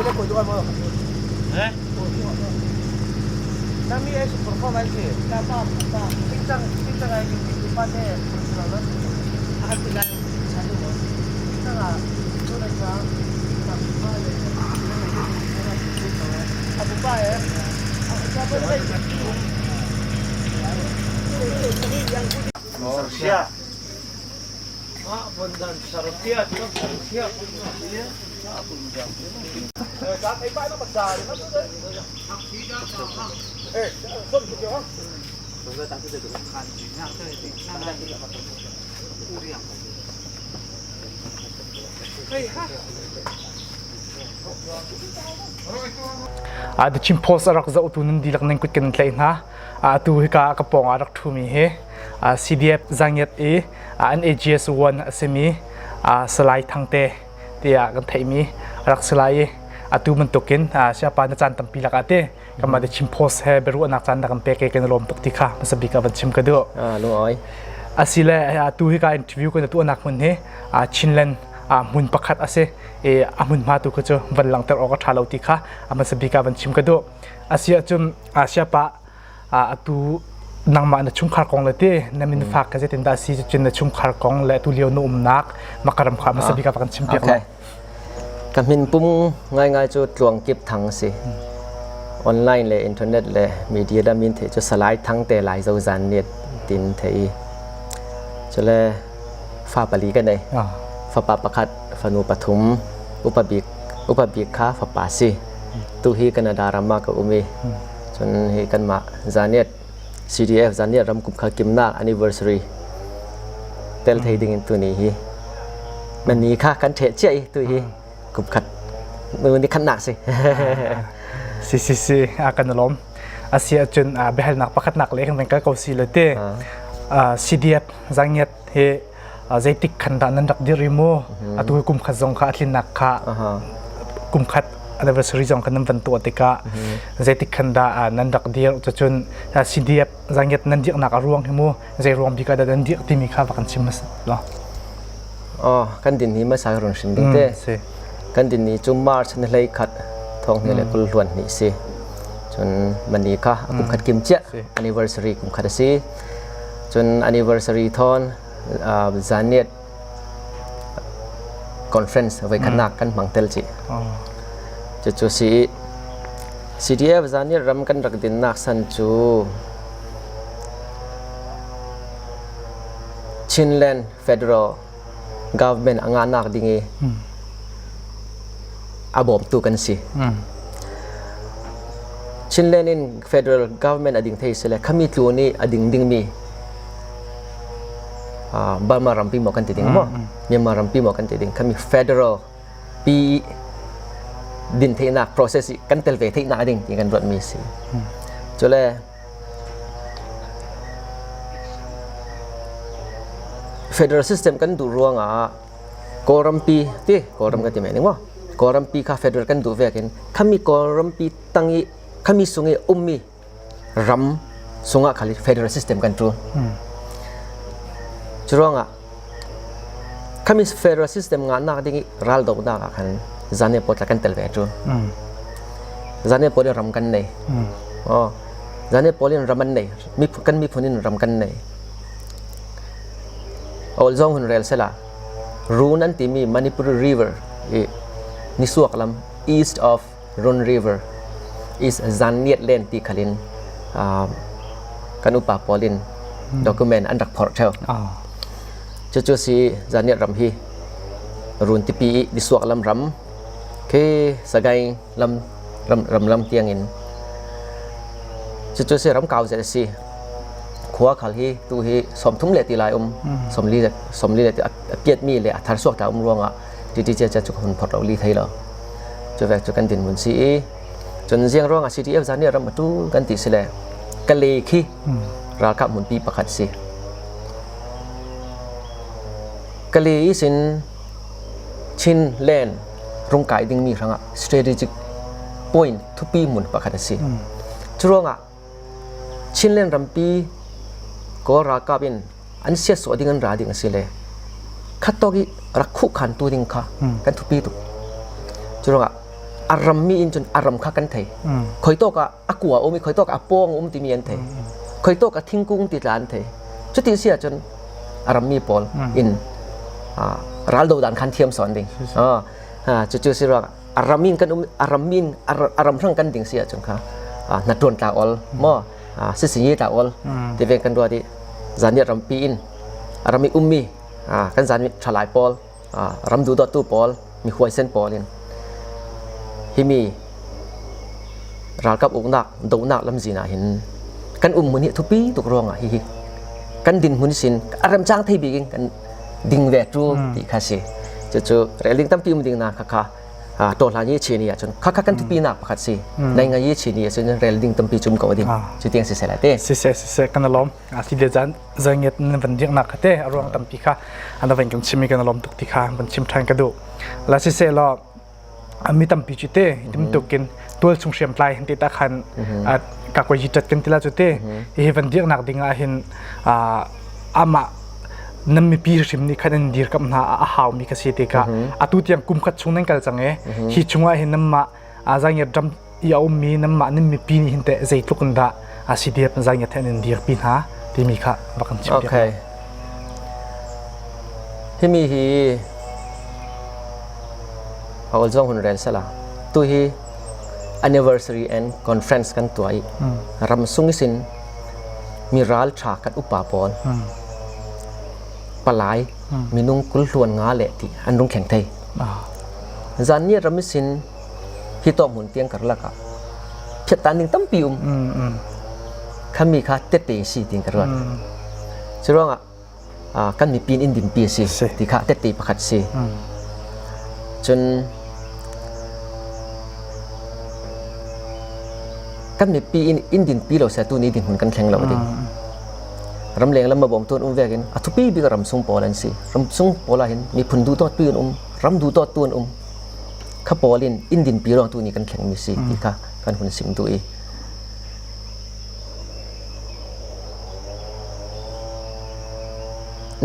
The Chin Post a rak zohtu nan dihlak nan kut kan tlaih hna. Atu hika ka pawng ah rak ṭhumi hi CDF Zangiat i an AGS 1 a simi Salai Thangte tiah kan theihmi rak si lai i atu bantukin siapa na caan tampi lakah te kanmah The Chin Post he biaruahnak caan na kan pek i kan i lawm tuk ti kha hmasa bik ah van chim ka duh. Lungawi. Asile atu hika interview kan tuahnak hmun hi Chinland hmun pakhat a si i a hmunhma tu kha cu van langhter awk a ṭha lo ti kha a hmasa bik ah van chim ka duh. Asi ahcun siapa atu nangmah na chungkhar kong le te na min fak ka zeitin dah si cun na chungkhar kong le tu lio na umnak makaram kha hmasa bik ah kan chim piak okay. Ka min pum ngaingai cu Tluang Kip Thang si. Online le internet le media da min the cu Salai Thang te lai zo zan net tin thei. Cule fa pali ka nei. Fapa pakhat, fanu pathum, upa bik upa bik kha fapa si. Tu hi Canada ram ah ka um i cun hi kanmah Zaniat CDF Zaniat ram kum kha kimnak anniversary tel thei ding in tuni hi na ni kha kan ṭheh cia i tu hi kum khat ni khatnak si. Si si si a kan lawm. Asi ahcun biahalnak pakhatnak le kan kal ko si le te CDF Zangiat hi zeitik khan dah nan rak dir i mu atu kum khat zong kha a tlinnak kha kum khat anniversary zong kha nan van tuah tikah zeitik khan dah nan rak dir cucun CDF zangiat nan dirnak a ruang hi mu zei ruang bik ah dah nan dir timi kha va kan chim hmasa lo Oh kan din hi masa run hrim ding te kan din ni cu March ni hlei khat thong hne le kul hluan ni si cun mani kha kum khat kim chia anniversary kum khat a si Cun anniversary thawn Zaniat conference voikhatnak kan hmang tel chih. Cucu si CDF Zaniat ram kan rak dinnak san cu Chinland Federal Government a ngahnak ding i a bawmtu kan si. Chinland in federal government a ding thei sile khami tlu nih a ding dingmi Burma rampi maw kan ti ding maw Myanmar rampi maw kan ti ding khami federal pi din theihnak process i kan tel ve theihnak ding ti kan ruatmi si. Cule Federal system kan duh ruangah Kawlrampi ti Kawlram kan ti men maw Kawlrampi kha federal kan duh vekin khami Kawlrampi tang i khami sung i ummi ram sungah khali federal system kan ṭul. Curuangah khami federal system ngahnak ding i raldohnak ah khan zane potla kan tel ve ṭul. Zane pawl in ram kan nei. Oh, zane pawl in ram an nei. Kan miphun in ram kan nei. Awl zong hun rel sela. Run an timi Manipur River i nisuak lam east of Run River is Zanniat len ti khalin kan upa pawl in document an rak phorh theo. Cucu si Zanniat ram hi Run tipi i nisuak lam ram khi Sagaing lam ram ram lam tiang in cucu si ram kau zet a si khua khal hi tu hi 30 le ti lai um 40 le 40 le a piat mi le a thar suak ta um ruangah ti ti cha chu hun phot lo li thei lo chu vek chu kan din mun si i chun ziang ruangah CDF zan ni ram atu kan ti sile kale khi ralkap munpi pakhat si kale i sin Chin land rungkai dingmi hrangah strategic point thupi hmun pakhat a si. Curuangah Chinland rampi Kawl ralkap in an siasawh ding an ra ding a si le khat tawk i rak khuhkhan tu ding kha kan thupi tuk. Curuangah A rammi in cun a ram kha kan thei. Khoi tawk ah a kua um i khoi tawk ah a pawng um timi an thei. Khoi tawk ah thingkung ti tla an thei. Cuti si ahcun a rammi pawl in ral dodan khan thiam sawn ding. Cucu si ruang a ram in kan um a ram in a ram hrang kan ding si ahcun kha na tuan tla ol mo sisi tla ol ti ve kan ruat i zan rampi in a ram i ummi kan zan thalai pawl ram duhdawttu pawl mi huaisen pawl in himi ralkap uknak dohnak lamzin ah hin kan um hmun hi thupi tuk ruangah hihi kan din hmun sin a remcang thei bik in kan ding ve tu ti kha si cucu reling tampi um ding na kha kha to hla ni chi ni ahcun kha kha kan thupi nak pakhat si nai ngai yi chi ni ahcun rel ding tampi cum ko ding cu tiang si se lai te si se si se kan lom a si de zan zangiat nan van dirnak kha te a ruang tampi kha an van kan chim i kan lawm tuk ti kha van chim ṭhan ka duh la si se law mi tampi cu te timtukin tual chung hriam tlai hin te ta khan ka koi tat kan tila cu te hi van dirnak ding ah hin amah nan mipi hrim nih khan an dirkamh hna a hau mi ka si te ka atu tiang kum khat chung nan kal cang e hi chungah hin namah zangiat ram i a ummi nanmah nan mipi nih hin teh zeitluk in dah a si dir zangiat he nan dirpi hna timi kha va kan chim Okay. Himi hi a zong hun rel sala tu hi anniversary and conference kan tuah i ram sung sin mi ral tha kan upa pawl palai minung kul hluan nga le ti an rung kheng thei zan ni ram sin hi to hmun tiang karlak ah phiattan ding tampi um khami kha tette si tin ka ruat cu ruangah kan mipi in dinpi a si ti kha tette pakhat si cun kan mipi in in dinpi lo se tu ni din hun kan thleng lo ding ramleng lam bawm tuan um vekin a thupi bik ram sung pawl an si ram sung pawl ah hin miphun du to tu an um ram du to tu an um kha pawl in inn dinpi ruang tu nih kan thlengmi si ti kha kan hun sim duh i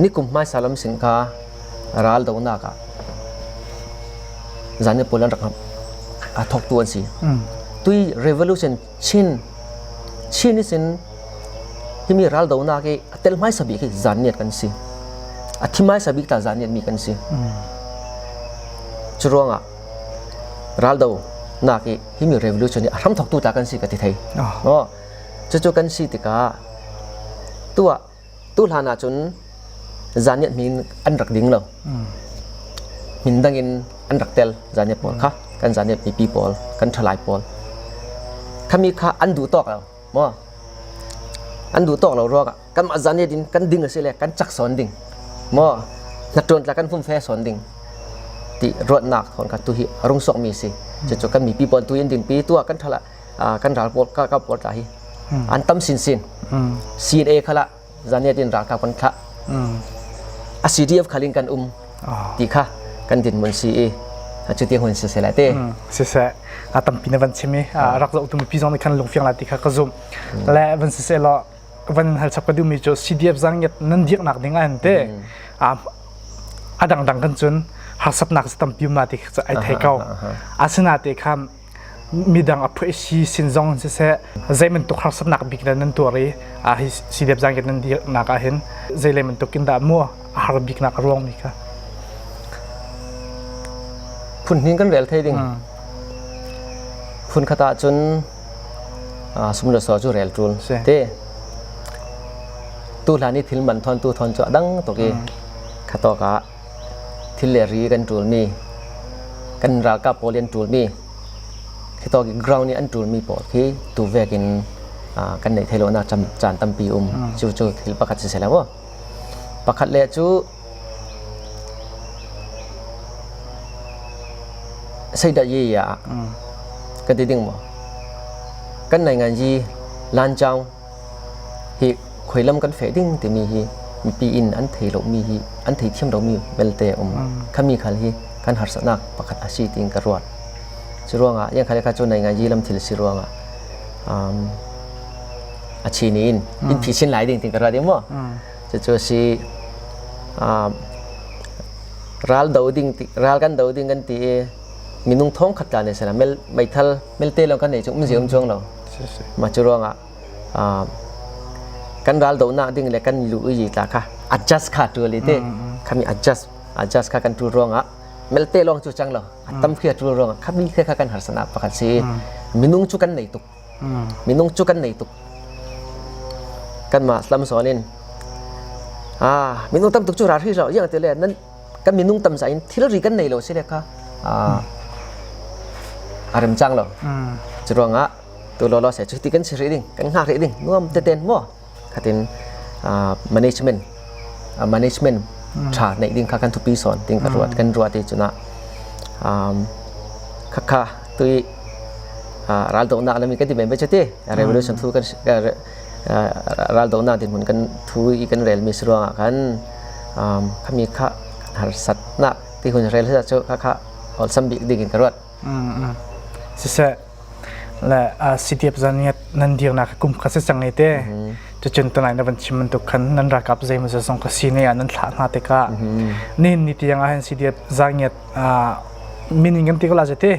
nikum hmaisa lam sin kha ral donak ah zan pawl an rak a thawktu an si tui revolution chin chin sin himi ral donak i a tel hmaisa bik hi zan niat kan si a thi hmaisa bik ta zan niat mi kan si Cu ruangah raldo nak i himi revolution hi a hramthawktu ta kan si ka ti thei. Oh. Cucu kan si tikah tu ah tu hlan ah cun zaniat min an rak ding lo. Min dang in an rak tel zaniat pawl kha kan zaniat mipi pawl kan thalai pawl khami kha an duh tawk lo maw an duh tawk lo ruangah kanmah zan in kan ding a si le kan cak sawn ding maw hnaṭuan tla kan fumfe sawn ding ti ruatnak thon kha tu hi a rung suak mi si cucu kan mipi pawl tu in dingpi tu ah kan thala kan ral pawl ka ka pawl tla hi an tam sin sin CNA khala zaniat in ralkap kan thlah a CDF khalin kan um ti kha kan din mun si i cuti hun si se la te siseh a tampi na van chim i rak zoh tu mipi zong nih khan lungfiang la ti kha ka zum le van siseh law van hal chap ka duhmi cu CDF zangiat nan dirnak ding an te a dangdang kan cun harsatnak tampi um ti cu ai thei ko asina te kham midang a phuai si sin zong siseh zei bantuk harsatnak bik nan tuar i hi CDF zangiat nan dirnak ah hin zei lei bantuk in dah mu a har bik nak a ruang mi kha phun hnin kan rel thei ding phun khat ah cun sum le so cu rel ṭul te tu hlan i thil man thon tu thon cu a dang tuk i khatawk ah thil le ri kan ṭul mi kan ralkap pawl an ṭul mi khitawk i ground i an ṭul mi pawl khi tu vek in kan neih thei lo nak caan tampi um cu cu thil pakhat si sela maw pakhat le cu Seidah ye ya kan ti ding maw? Kan nai ngan yi lan chaung hi khoilam kan feh ding timi hi mipi in an thei lo mi hi an thei thiam lo mi belte um khami khal hi kan harsatnak pakhat a si tiin ka ruat. Cu ruangah yang khale kha cu nai ngan yi lam thil si ruangah a chi ni in in phi chin lai ding tin ka ruat ding maw? Cucu a si. Ral do ding ral kan do ding kan ti i Minung thong khat tla ne sala mel meithal melte lawng kan nei cu um ziam chuang lo. Ma cu ruangah kan ral dohnak ding le kan lu i tla kha adjust kha tul i te khami adjust adjust kha kan tul ruangah melte lawng cu cang lo a tam khi tul ruangah khami kha kha kan harsana pakhat si minung cu kan nei tuk minung cu kan nei tuk kan mah lam sawn in ah minung tam tuk cu ral hri lo yang te le nan kan minung tam sa in thilri kan nei lo si le kha a rem cang lo cu ruangah tu lo lo se cu ti kan si rih ding kan ngak rih ding nuam teten mo khatin management management tha neih ding kha kan thupi son ting ka ruat kan ruat ti chuna kha kha tui ral dohnak lami kan ti men be chati revolution thu kan ral dohnak din mun kan thu i kan rel mi ruangah kan khami kha kan harsatnak ti hun rel chu kha kha olsam bik ding in ka ruat Siseh le CDF zaniat nan dirnak kum kha si cang te cucun tunai na van chim bantuk khan nan ralkap zeimaw zong ka si ne ah nan thlah hna tikah nihin ni tiang ah hin CDF zangiat meaning kan ti ko la te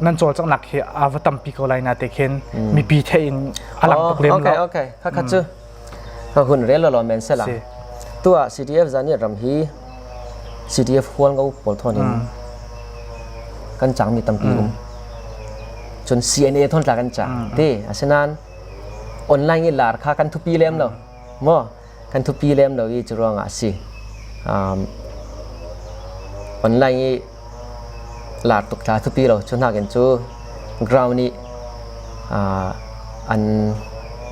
nan cawlcanghnak hi a va tampi ko lai na te khin mipi theih in a lang tuk lem lo. Okay okay kha kha cu ka hun rel lo men sela tua CDF zaniat ram hi CDF hual ngo pawl thon in kan chang mi tampi um cun CNA thon tla kan chang te asinain online i lar kha kan thupi lem lo mo kan thupi lem lo i cu ruangah a si online i lar tuk tla thupi lo cu nakin cu ground i an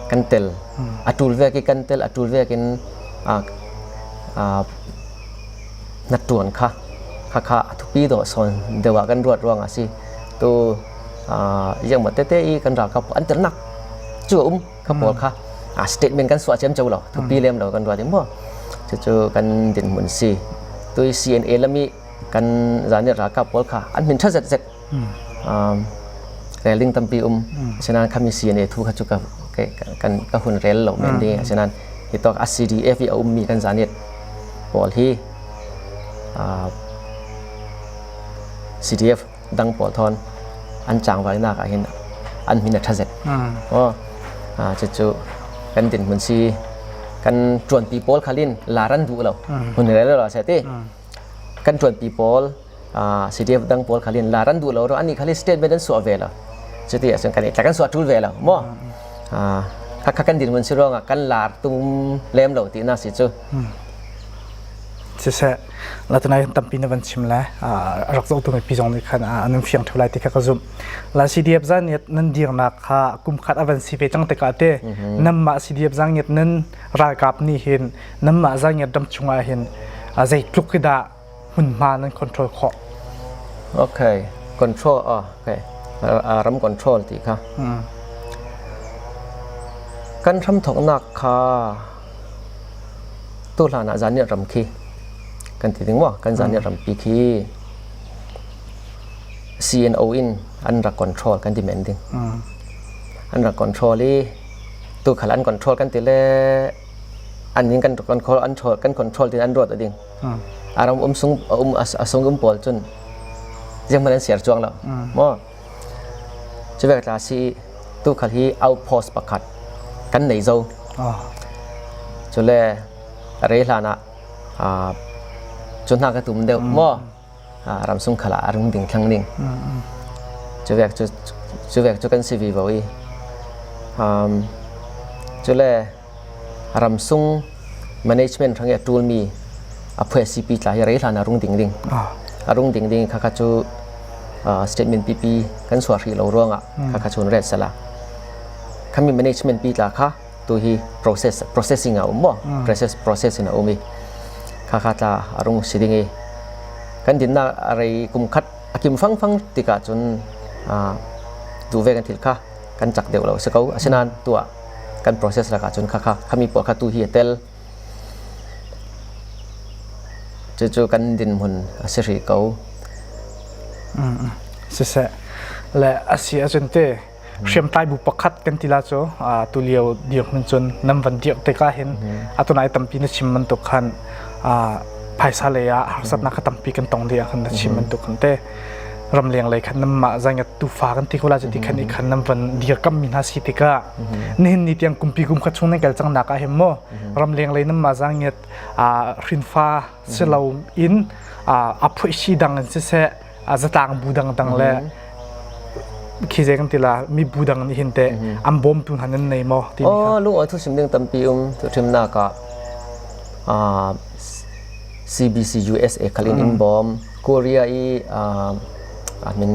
kan tel a tul vek i kan tel a tul vek in na ṭuan kha khakha a thupi dawh sawn deuh ah kan ruat ruangah a si. Tu iangmaw tete i kan ralkap an telnak cu a um kha pawl kha statement kan suah ciam lo thupi lem lo kan ruat i maw cucu kan dinhmun si. Tu i CNA lam i kan zan i ralkap pawl kha an min ṭha zetzet rel ding tampi um. Asinain khami CNA thu kha cu ka kan ka hun rel lo men ding. Asinain hi tawk a CDF i a ummi kan zan i pawl hi CDF dang pawl thawn an cangvainak ah hin an min a ṭha zet. Oh, cucu kan dinhmun si kan ṭuanpi pawl khalin lar an duh lo. Hun rel lo se ti. Kan ṭuanpi pawl CDF dang pawl khalin lar an duh lo ro ani khali statement an suah ve lo. Cuti ahcun kan i kan suah ṭul ve lo maw? Khakha kan dinhmun si ruangah kan lar tum lem lo ti na si cu. Siseh, latunai tampi na van chim le rak zohtu mipi zong nih khan an in fiang ṭheu lai ti kha ka zumh. La CDF zangiat nan dirnak kha kum khat a van si ve cang tikah te nanmah CDF zangiat nan ralkap nih hin nanmah zangiat ram chungah hin zeitluk hi dah hmunhma nan control khawh? Okay, control ah okay. Ram control ti kha. Kan ram thoknak kha Tuhlan ah Zaniat ram khi kan ti ding maw? Kan Zaniat rampi khi CNO in an rak control kan ti men ding. An rak control i tukhal an control kan ti le an ning kan control an kan control tin an ruat ding. Aram um sung um asung um pawl cun ziang man an siar chuang lo. Maw? Cu vek tla si tukhal hi outpost pakhat kan nei zo. Cule re hlan ah cu hna ka tum deuh maw ramsung khal ah a rung ding thlang ding. Cu vek cu cu vek cu kan si vivo i cule ramsung management hrang i a ṭulmi a phuai tla hi rei hlan ah rung ding ding. A rung ding ding khakha cu statement pipi kan chuah hrih lo ruangah khakha chun ret sala. Khami management pi tla kha tu hi process processing a um maw process process in a um i khakha tla a rung si ding i kan dinnak a rei kum khat a kim fangfang tikah cun duh ve kan thil kha kan cak deuh lo si ko asinain tuah kan process lakah cun khakha khami pawl kha tu hi a tel cucu kan dinhmun a si rih ko siseh le a si ahcun te hriamtlai bu pakhat kan ti la cu tulio dirhmun cun nan van dirh tikah hin atunai tampi na chim bantuk khan phaisa lei ah harsatnak kha tampi kan tong dih ah khan na chim bantuk khan te. Ramleng lei khan nan mah zangat tufa kan ti ko la cu ti khan i khan nan van dirkam mi hna si tikah nihin ni tiang kumpi kum khat chung nan kal cang nak ah hin maw ramleng lei nan mah zangiat hrinfa silo in a phuihsi dang in siseh zatlang bu dangdang le khi zei kan ti la mi bu dang nih hin teh an bawmtu hna nan nei maw timi kha Oh, lung thu sim ding tampi um tu thimnak ah CBC USA khalin in bawm Korea i a min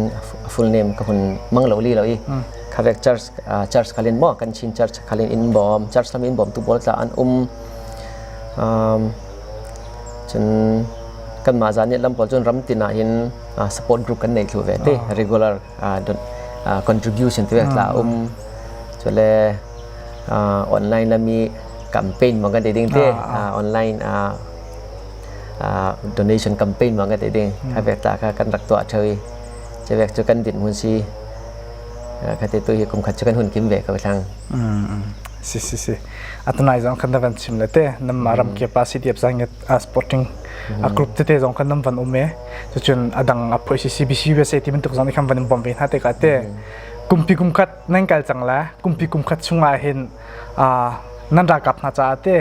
full name ka hun mang lo li lo i khavek church church khalin mo kan Chin church khalin in bawm church lam in bawm tu bol tla an um Cun kanmah zan nih lam pawl cun ram tin ah hin support group kan nei thlu ve te regular contribution te tla um cule online lami campaign mo kan te ding te online donation campaign mo kan te ding kha vek ta kha kan rak tuah theu i che vek cu kan din hun si kha te tu hi kum khat cu kan hun kim ve ko thlang. Si si si. Atunai zong khan van chim le te nam ma ram ke pa city of zanget a sporting a group tete zong khan nam van um e cucun adang a phoi si CBC USA ti bantuk zong nih khan van in bom ve hna te ka te kumpi kum khat nan kal cang la kumpi kum khat chungah hin nan ralkap hna caah te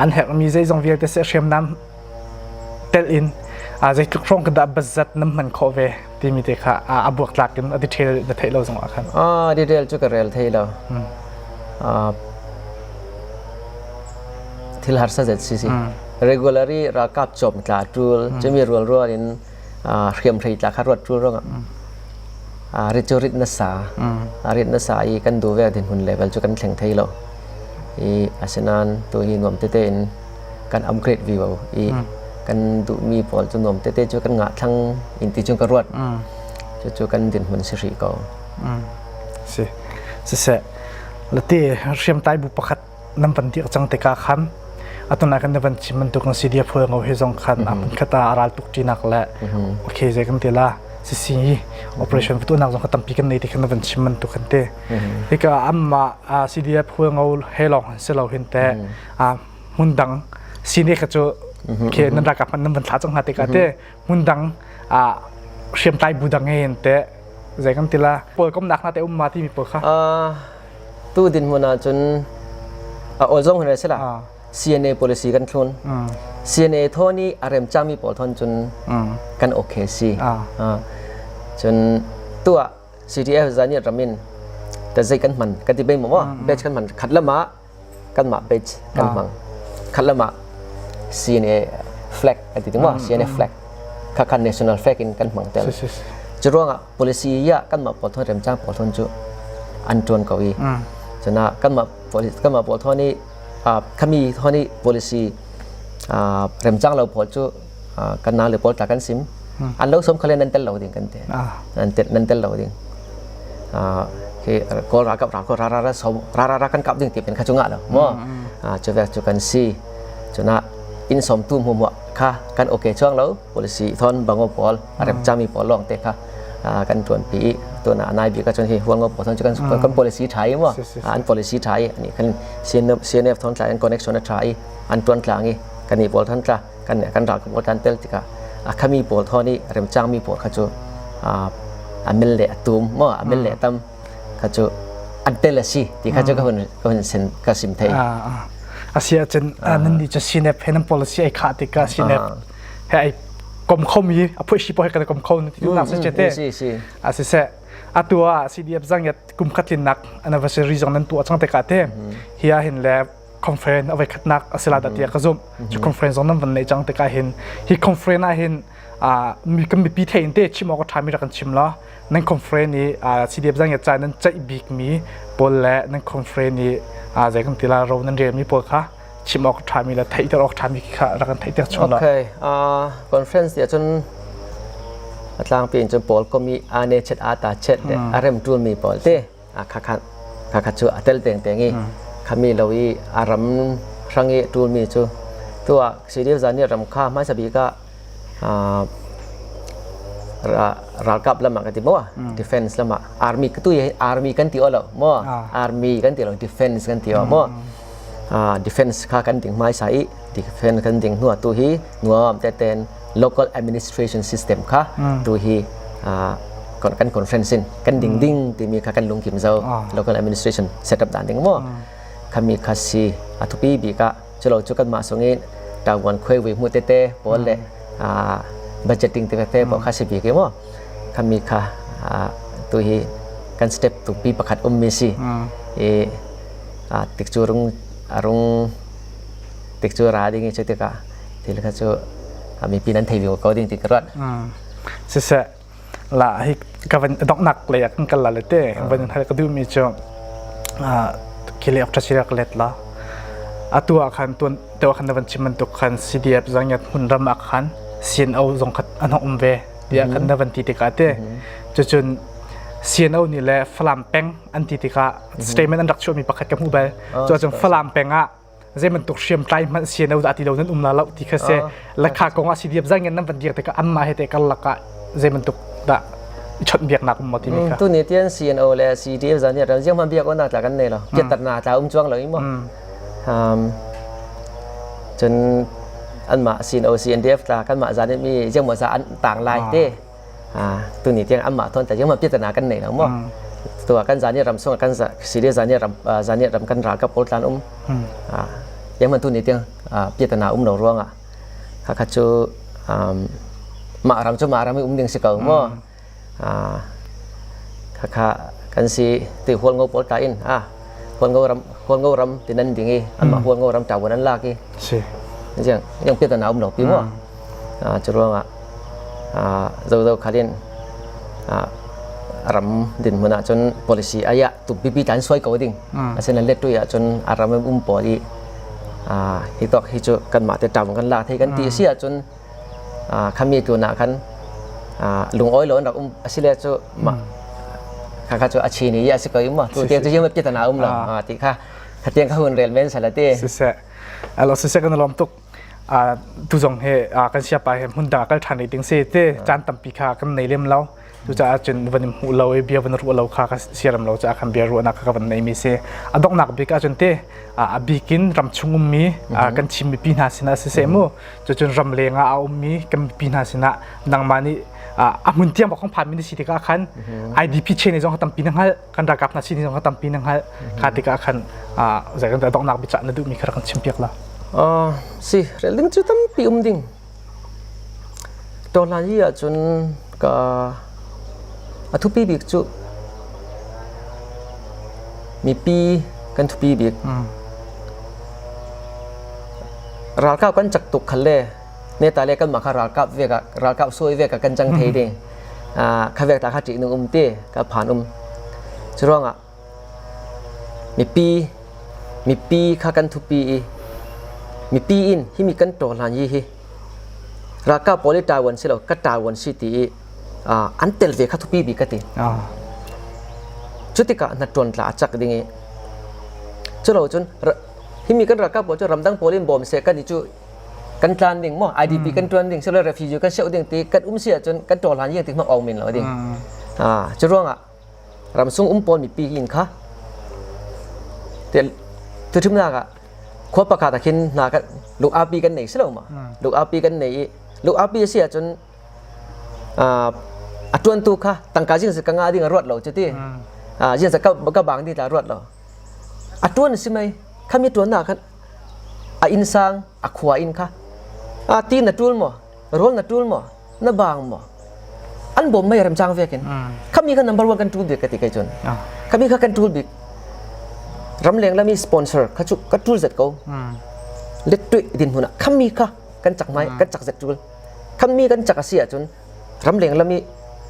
an herhmi zeizong vialte se hriamnam tel in zeitluk hrawng ka dah bazat nan hman khawh ve timi te kha a buak tlak in a detail na theih lo zong ah khan. Ah detail cu ka rel thei lo. Thil harsa zet si si. Regularly ralkap cawm tla tul cumi rual rual in hriam hrei tla kha ruat tul rong ah rit cu rit na sa rit na sa i kan du ve din hun level cu kan thleng thei lo i asinan tu hi nuam tete in kan upgrade vivo i kan duhmi pawl cu nuam tete cu kan ngah thlang in ti cu ka ruat cucu kan dinhmun si hrih ko. Si siseh lati hriamtlai bu pakhat nan van dir cang tikah khan atuna kan van chim bantuk in CDF phul ngo hi zong khan a khata aral tuk tinak le okay zai kan ti la sisi operation tu nak zong kha tampi kan nei ti khan van chim bantuk kan te hika amma CDF phul ngo he long si lo hin te hmun dang sine kha cu khi nan ralkap hmanh nan van thlah cang hna tikah te hmun dang hriamtlai bu dang he in te zei kan ti la pawl komnak hna te um ma timi pawl kha Tu din hmun ah cun a ol zong hun se la CNA policy kan thlun CNA thon i a rem chami pawl thon cun kan okay si cun tu ah CDF zani ramin ta zei kan hman kan ti beng mo batch kan hman khat lama kanmah page kan hmang. Khat lam ah CNA flag a ti ding maw? CNA flag kha khan national flag in kan hmang tel. Cu ruangah policy ya kanmah pawl thon remcang pawl thon cu an tuan ko i cuna kanmah kanmah pawl thon i khami thon i policy remcang lo pawl cu kan nang le pawl tla kan sim an lo som khale nan tel lo ding kan te nan tel nan tel lo ding khi kawl ralkap ral ra ra ra som ra ra ra kan kap ding ti pen kha chunga lo mo chu ve chu kan si chuna in som tu mu mu kha kan okay chuang lo policy thon bango pawl arep chami pawl long te kha kan tuan pi tu na nai bi ka chon hi huang ngo pawl thon chu kan kan policy thai mo an policy thai ani kan CNF CNF thon tla an connection a thai an tuan tlang i kan i pawl thon tla kan kan ral pawl tan tel tikah a khami pawl thon i remcangmi pawl kha cu a mil le a tum mo a mil le tam kha cu an tel a si ti kha cu ka hun ka hun sin ka sim thei. Asia cun nan nih cu sinep he nan policy ai khah tikah sinep he ai kom kho mi a phui si po he kan kom kho ti nak si che te si si a si se atu ah CDF zang yat kum khat linnak anniversary zong nan tu achang te ka te hi ah hin le conference a voikhatnak a si la dah tiah ka zumh. Cu conference zong nan van neih cang tikah hin hi conference ah hin kan mipi thein te chim awk a ṭhami rak kan chim la nan conference i CDF zang ca nan ceih bikmi pawl le nan conference i zei kan ti la ro nan relmi pawl kha chim awk a ṭhami le theihter awk ṭhami kha rak kan theihter chung la. Okay, conference ti ahcun a tlangpi in cun pawl komi ane chet ata chet le a rem ṭulmi pawl te khakha khakha cu a tel tengteng i khami lo i a ram hrang i ṭulmi cu tuah CDF zan nih ram kha hmaisa bik ah ralkap lam ah ka ti maw defense lam ah army tu hi army kan ti lo maw army kan ti lo defense kan ti maw defense kha kan ding hmaisa i defense kan ding hnu tu hi nuam teten local administration system kha tu hi Kan conference in kan ding ding timi kha kan lungkim zo local administration set up dan ding mo khami kha si a thupi bik ah chulo chu kan mah sungin taiwan khuai we mu tete pawl le budgeting te te pawl kha si bik mo khami kha tu hi kan step tu pi pakhat um mi si e tik chu rung arung tik chu ra ding chu tikah thil kha chu mipi nan thei ko ding ti ka ruat. Siseh la hi ka van donghnak lei ah kan kal la le te van hal ka duhmi cu khile ok thachira ka let la atu ah khan tuan te khan na van chim bantuk khan CDF zangyat hmun ram ah khan CNO zong khat an um ve tiah khan na van ti tikah te cucun CNO nih le Falam peng an ti tikah statement an rak chuahmi pakhat ka hmuh bal cu cun Falam peng ah zei bantuk hriamtlai hmanh sian dah ti lo nan um la lo ti kha se lakha kong ah CDF zang in nan van dir tikah anmah he te karlak ah zei bantuk dah i chawnh biaknak um maw timi kha Tu ni tian CNO le CDF zan ni ram ziang man biak ona tla kan nei lo piat na tla um chuang lo i mo cun anmah CNO CNDF tla kanmah zan mi ziang mo za an tang lai te tu ni tiang anmah thon ta yang ma piatana kan nei lo mo tu kan zani ram song kan Syria zani ram zani ram kan ralkap pawl tlan um yang man tu ni tiang piatana um lo ruanga kha kha chu mah ram chu mah ram um ding si ko mo kha kha kan si ti hual ngo pawl ta in a hual ngo ram hual ngo ram ti nan ding i anmah hual ngo ram ṭawan an lak i si yang yang piatana um lo pi mo cu ruangah zozo khalin ram dinhmun ah cun policy aya tuk pipi tlan suai ko ding asinain let tu ah cun a ram um pawl i hi tok hi cu kanmah te ṭam kan lak thei kan ti si ahcun khami tu na khan lungawi lo an rak um asile cu ma kha kha cu a chi ni a si ko ma tu tiang cu yam pi ta na um lo ti kha kha tiang kha hun rel men sala te siseh alo siseh kan lom tuk tu zong he kan siapa he hmun dang kal ṭhan rih ding si te caan tampi kha kan nei lem lo cucaah cun van in hmuh lo i bia van ruah lo kha ka siaram lo caah khan bia ruahnak kha ka van nei mi si a donghnak bik ahcun te a bikin ram chung ummi kan Chin mipi hna sinah siseh mu cucun ram leng ah a ummi kan mipi hna sinah nangmah nih a hmun tiang bak phan mi na si tikah khan IDP chain zong tampi na hngalh kan ralkap hna sin zong tampi na hngalh kha tikah khan zei kan donghnak biacah na duhmi kha rak kan chimpiak la. Si rel ding cu tampi um ding Tawhlan hi ahcun ka a thupi bik cu mipi kan thupi bik. Ralkap kan cak tuk khal le neta le kanmah kha ralkap ve ka ralkap suai ve ka kan cang thei ding. Kha vek ta kha ṭih nung um ti ka phan um. Cu ruangah Mipi mipi kha kan thupi i mipi in himi kan ṭawhlan hi hi ralkap pawl i ṭawan si lo ka ṭawan si ti i an tel ve kha thupi bik ka ti. Cu tikah hnaṭuan tla a cak ding i culo cun himi kan ralkap pawl cu ramdang pawl in bawm seh kan i cu kan tlan ding maw IDP kan ṭuan ding silo refugee kan seuh ding ti kan um si ahcun kan ṭawhlan hi ti hmang awng men lo ding. Cu ruangah ramsung um pawl mipi in kha tuthumnak ah khua pakhat ah khin hna kan lung api kan nei si lo ma lung api kan nei i lung api a si ahcun a tuantu kha tangka jing ka nga ding a ruat lo cu ti jing ka ka bang di ta ruat lo a tuan si mei khami tuan na khan a inn sang a khua inn kha a ti na tul mo rawl na tul maw na bang maw an bawm mei remcang vekin khami kha number one kan tul bik ka ti kai cun khami kha kan tul bik ramleng lami sponsor kha chu ka tul zet ko let tui din huna khami kha kan chak mai kan chak zet tul khami kan chak asi ahcun ramleng lami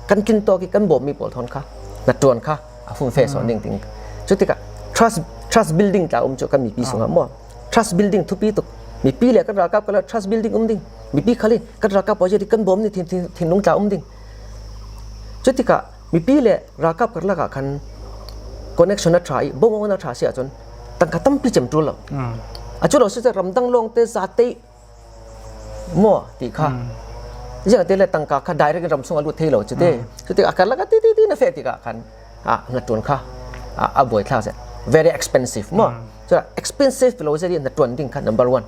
kan tlin to ki kan bawm mi pawl thon kha na tuan kha a fum fe so ding ting chu tikah trust trust building tla um chu kan mipi sungah mo trust building thupi tuk mipi le kan ralkap kala trust building um ding mipi khali kan ralkap pawl kan bawm ni thinlung tla um ding cu tikah mipi le ralkap karlak ah khan connection a tha i bawm na tha si ahcun tangka tampi cem tul lo a cu lo si ramdang lawng te za te maw ti kha ziang te le tangka kha direct in ram chung a lut thei lo cu te cu tik a karlak ah ti ti ti na fe tikah khan a na tuan kha a buai thlak se very expensive mo so expensive lo zeri na tuan ding kha number one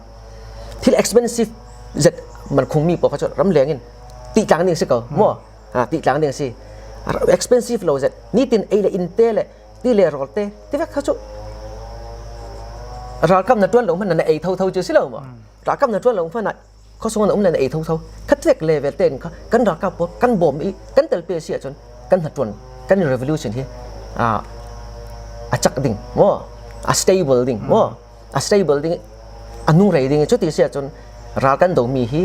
thil expensive zet man khung mi po kha chu ram leng in ti tlang ding si ko mo. Ti tlang ding si. Expensive lo zet. Nitin ei le in te le ti le rawl te ti vek kha cu ralkap na tuan lo hmanh na ei tho tho chu si lo ma. Ralkap na tuan lo hmanh ah khosung na um le na ei tho tho. Khat vek level ten kha kan ralkap pawl kan bawm i kan tel pe si ahcun kan hna kan revolution hi a cak ding mo a stable ding mo a stable ding a nung rei ding cu ti si ahcun ral kan do mi hi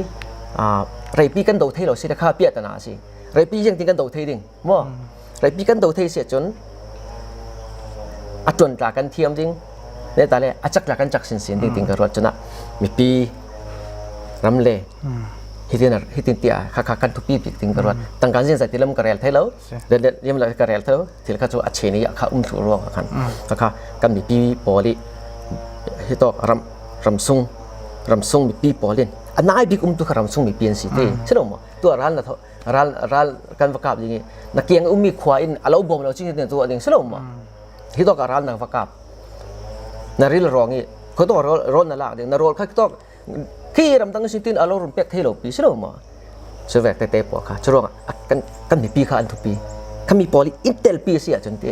reipi kan do thei lo si kha pia tana si reipi jeng tin kan do thei ding mo reipi kan do thei si ahcun a tuan tla kan thiam ding ne ta le a chak la kan chak sin sin ding ting ka ruat chuna mipi ram le hitin hitin tia kha kha kan thupi bik ting ka ruat tangkan zin zai tilam ka rel thai lo le yem la ka rel thai lo thil kha chu a chen i kha um thlu ruang khan kha kha kan mipi pawl i hi tok ram ramsung ramsung mipi pawl in a nai bik um tu kha ramsung mipi an si te silo mo tu ral na ral ral kan va kap ding i na kiang ummi khua in alo bom lo ching tu ding silo mo hi tok ral na va kap na ril rong i kho to rol na lak ding na rol kha tok khi ramdang sin tin alo run pek thei lo pi silo ma chu vek te te po kha churuang kan kan mipi kha an thupi kha mi poli intel pi si ahcun te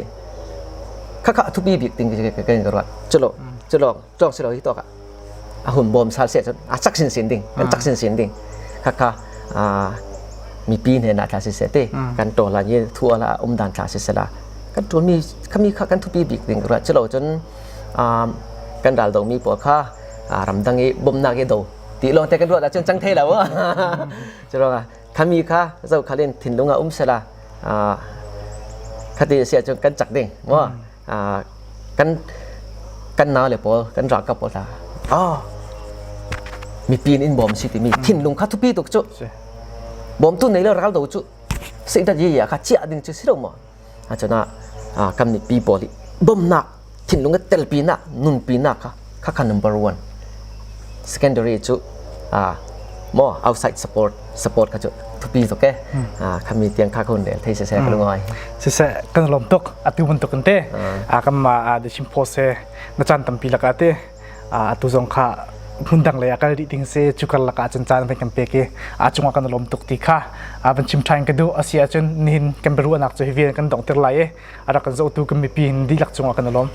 kha kha thupi bik ting ke ke ka ruat chulo chulo chong silo hi to ka a hun bom sal se chun a chak sin sin ding kan chak sin sin ding kha kha a mipi hne na thla si se te kan to la ni thu la um dan thla si se la kan tul mi khami kha kan thupi bik ding ruat chulo chun kan ral do mi pawl kha ramdang i bawmhnak i do ti lawng te kan ruat ahcun cang thei lo cu ruangah khami kha zo khalin thinlung ah um sela khati si ahcun kan cak ding maw kan kan nau le pawl kan ralkap pawl ta oh mipi in bawm si timi thinlung kha thupi tuk cu bawmtu nei lo ral do cu seidat ye ya kha chiah ding cu si lo maw Acun ah kan mipi pawl i bawmhnak thinlung i telpinak nunpinak kha khakha number one. Secondary cu maw outside support support kha cu thupi tuk e. Khami tiang kha kun rel thei siseh ka lungoi. Siseh kan lawm tuk atu bantuk in te kan ma The Chin Post he na caan tampi lakah te atu zong kha hmundang lei ah kal dih ding si cu kar lakah cun caan van kan pek i a cungah kan lawm tuk ti kha van chim ṭhan ka duh a si ahcun nihin kan biaruahnak cu hi vial kan donghter lai i a rak kan zohtu kan mipi dihlak cungah kan lawm.